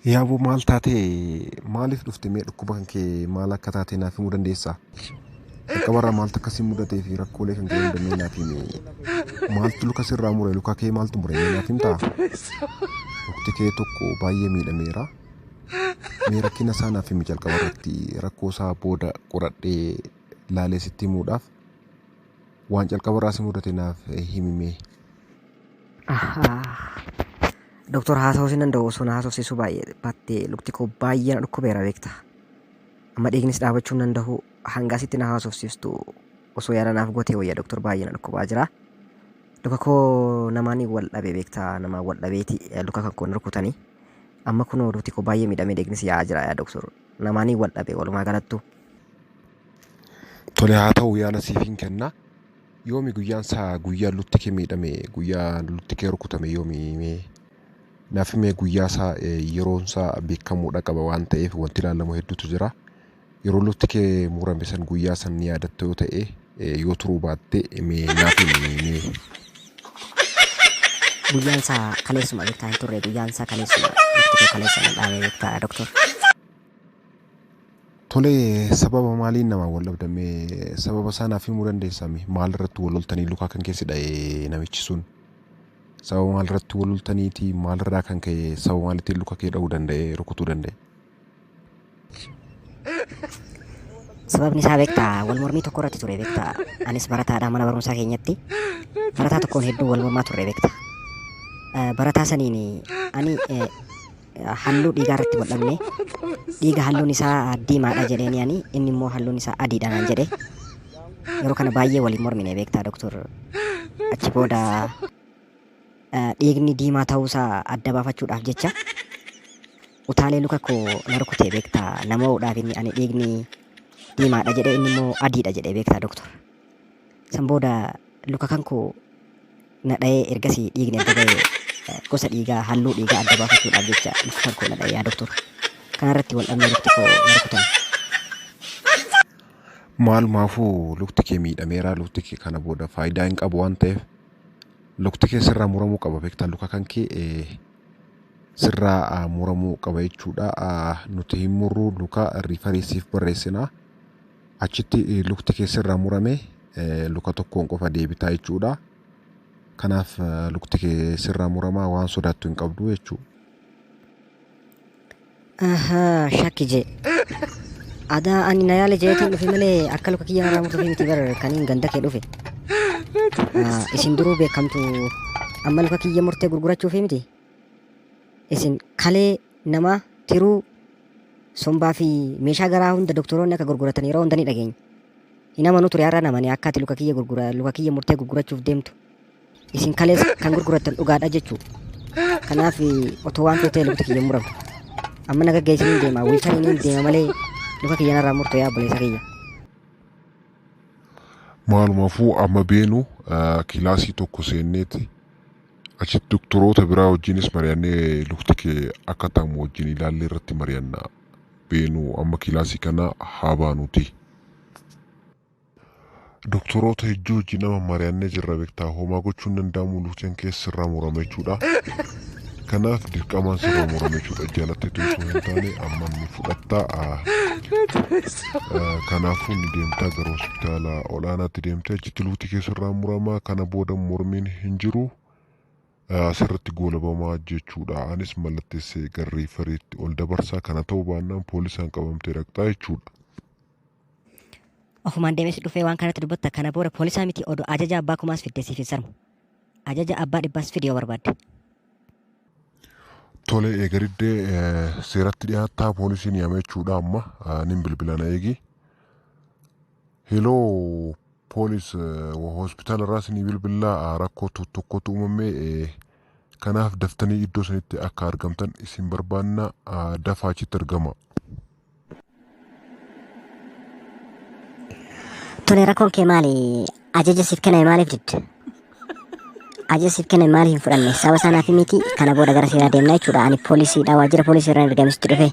Yaaboo maal taatee maaliif dhufte mee dhukkuba kan kee maal akka taate naaf himuu dandeessaa? Jalqabarraa maaltu akkasii mudatee fi rakkoolee kan kee hunda mee naaf himi. Maaltu luka sirraa mure luka kee maaltu mure mee naaf himtaa? Lukti kee tokko baay'ee miidhameera. Mee rakkina isaa naaf himi jalqabarratti rakkoo isaa booda qoradhee laalee sitti himuudhaaf waan jalqabarraa si mudate naaf himi mee. Doktor haasa'uu sin danda'u osoo na haasofsiisuu baay'ee baattee lukti koo baay'ee na dhukkubeera beekta. Amma dhiignis dhaabachuu hin danda'u hanga asitti na haasofsiistu osoo yaala naaf gootee wayya doktor baay'ee na dhukkubaa jira. Luka koo namaanii wal dhabe beekta namaan wal dhabeeti luka kan koo na rukutanii. Amma kunoo lukti koo baay'ee miidhamee dhiignis yaa'aa jira yaa doktor namaanii wal dhabe walumaa galattu. Tole haa ta'u yaala siifin kenna. Yoomi guyyaan isaa guyyaan lukti kee miidhame guyyaa lukti kee rukutame yoomi mee naaf himee guyyaa isaa yeroon isaa beekamuudha qaba waan ta'eef wanti ilaalamu hedduutu jira. Yeroo lukti kee murame san guyyaa san ni yaadatta yoo ta'e yoo turuu baatte mee naaf himi mee. Guyyaan isaa kaleessuma beektaa hin turre guyyaan isaa kaleessuma lukti koo kaleessa na dhaame beektaa doktor. Tole sababa maaliin namaan wal dhabdan mee sababa isaa naaf himuu dandeessaa mee maal irratti wal loltanii lukaa kan keessi dha'e namichi sun sababa maal irratti wal loltaniiti maal irraa kan ka'e sababa maaliitiin luka kee dha'uu danda'e rukutuu danda'e. Sababni isaa beektaa wal mormii tokko irratti ture beektaa anis barataadha mana barumsaa keenyatti barataa tokkoon hedduu wal mormaa turre beektaa. Barataa saniin ani halluu dhiigaa irratti wal dhabne dhiiga halluun isaa diimaadha jedheeni ani inni immoo halluun isaa adiidha naan jedhe yeroo kana baay'ee waliin mormine beektaa doktor achi booda dhiigni diimaa ta'uusaa adda baafachuudhaaf jecha utaalee luka koo na rukute beektaa na mo'uudhaaf inni ani dhiigni diimaadha jedhe inni immoo adiidha jedhe beektaa doktor san booda luka kan koo na dha'ee ergasii dhiigni erga ba'ee gosa dhiigaa halluu dhiigaa adda baafachuudhaaf jecha luka kan koo na dha'e yaa doktor. Kana irratti wal dhabnee lukti koo na rukutan. Maalumaafuu lukti kee miidhameera lukti kee kana booda faayidaa hin qabu waan ta'eef lukti kee sirraa muramuu qaba beektaa luka kan kee sirraa muramuu qaba jechuudha. Nuti hin murru luka riifarii siif barreessina. Achitti lukti kee sirraa murame luka tokkoon qofa deebitaa jechuudha. Kanaaf lukti kee sirraa muramaa waan sodaattu hin qabdu jechuudha. Ahaa shakki jee. Adaa ani na yaale jeetiin dhufe malee akka luka kiyya narraa murtuuf miti bar kaniin ganda kee dhufe. Isin duruu beekamtu amma luka kiyya murtee gurgurachuuf miti. Isin kalee namaa tiruu sombaa fi meeshaa garaa hunda doktoroonni akka gurguratan yeroo hunda ni dhageenya. Hin amanu ture har'a namani akka ati luka kiyya gurgura luka kiyya murtee gurgurachuuf deemtu. Isin kalees kan gurgurattan dhugaadha jechuu. Kanaaf otoo waan feetee lukti kiyya muramu. Amma na gaggeessiniin deema wiilchariin deema malee luka kiyya narraa murtu yaa obboleessa kiyya. Maalumaafuu amma beenu kilaasii tokko seenneeti achitti doktoroota biraa wajjinis mari'annee lukti kee akka ta'amu wajjin ilaallee irratti mari'anna. Beenu amma kilaasii kana haa baanuti. Doktoroota hedduu wajjin amma mari'annee jirra beektaa homaa gochuun danda'amu lukteen kee sirraa murama jechuudha. Kanaaf dirqamaan sirraa murama jechuudha. Jaalattee osoo hin taane amma ni fudhatta. Kanaafuu ni deemtaa gara hospitaala olaanaatti deemtee achitti lukti kee sirraa murama. Kana booda mormiin hin jiru. Asirratti goolabamaa jechuudha. Anis mallatteessee gara riifariitti ol dabarsaa. Kana ta'uu baannaan poolisaan qabamtee dhaqxaa jechuudha. Ofumaan deemee si dhufee waan kanatti dubbatta kana booda poolisaa miti odoo ajaja abbaa kumaas fidde siif hin sarmu. Ajaja abbaa dhibbaas fidi yoo barbaadde. Tole eega diddee seeratti dhiyaattaa poolisiin yaame jechuudha amma nin bilbila na eegi. Heloo poolis hospitaala irraa isinii bilbillaa rakkoo tokkotu uumame kanaaf daftanii iddoo sanitti akka argamtan isin barbaanna dafaa achitti argama. Tole rakkoon kee maali? Ajaja siif kenname maaliif didde? Ajaja siif kenname maaliif hin fudhanne? Sababa isaa naaf himiti kana booda gara seeraa deemna jechuudha. Ani poolisiidha waajjira poolisii irraan ergame sitti dhufe.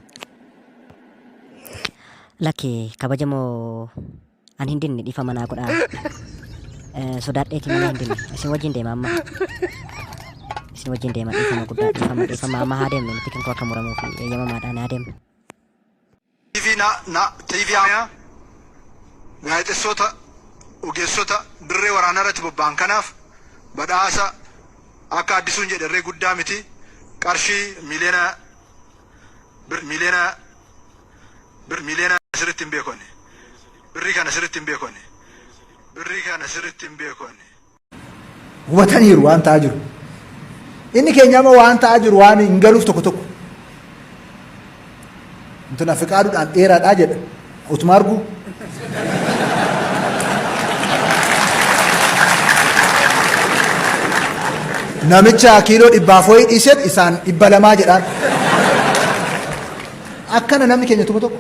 Lakki kabajamoo ani hin dinne dhiifama naa godhaa. Sodaadheeti malee hin dinne. Isin wajjin deema amma. Isin wajjin deema dhiifama guddaa dhiifama dhiifama amma haa deemnu nuti kan koo akka muramuu fi eeyyamamaadhaan haa deemnu. TV na na TV Oromiyaa gaazexeessota ogeessota dirree waraanaa irratti bobba'an kanaaf badhaasa akka Addisuun jedhe irree guddaa miti qarshii miliyoona bir miliyoona bir miliyoona sirriitti hin beeku ani. Birrii kana sirriitti hin beeku ani. Birrii kana sirriitti hin beeku ani. Hubataniiru waan ta'aa jiru. Inni keenya amma waan ta'aa jiru waan hin galuuf tokko tokko. Intala Fiqaaduudhaan dheeraadhaa jedha. Utuma argu. Namicha kiiloo dhibbaaf wayii dhiiseet isaan 200 jedhaan. Akkana namni keenya tokko tokko.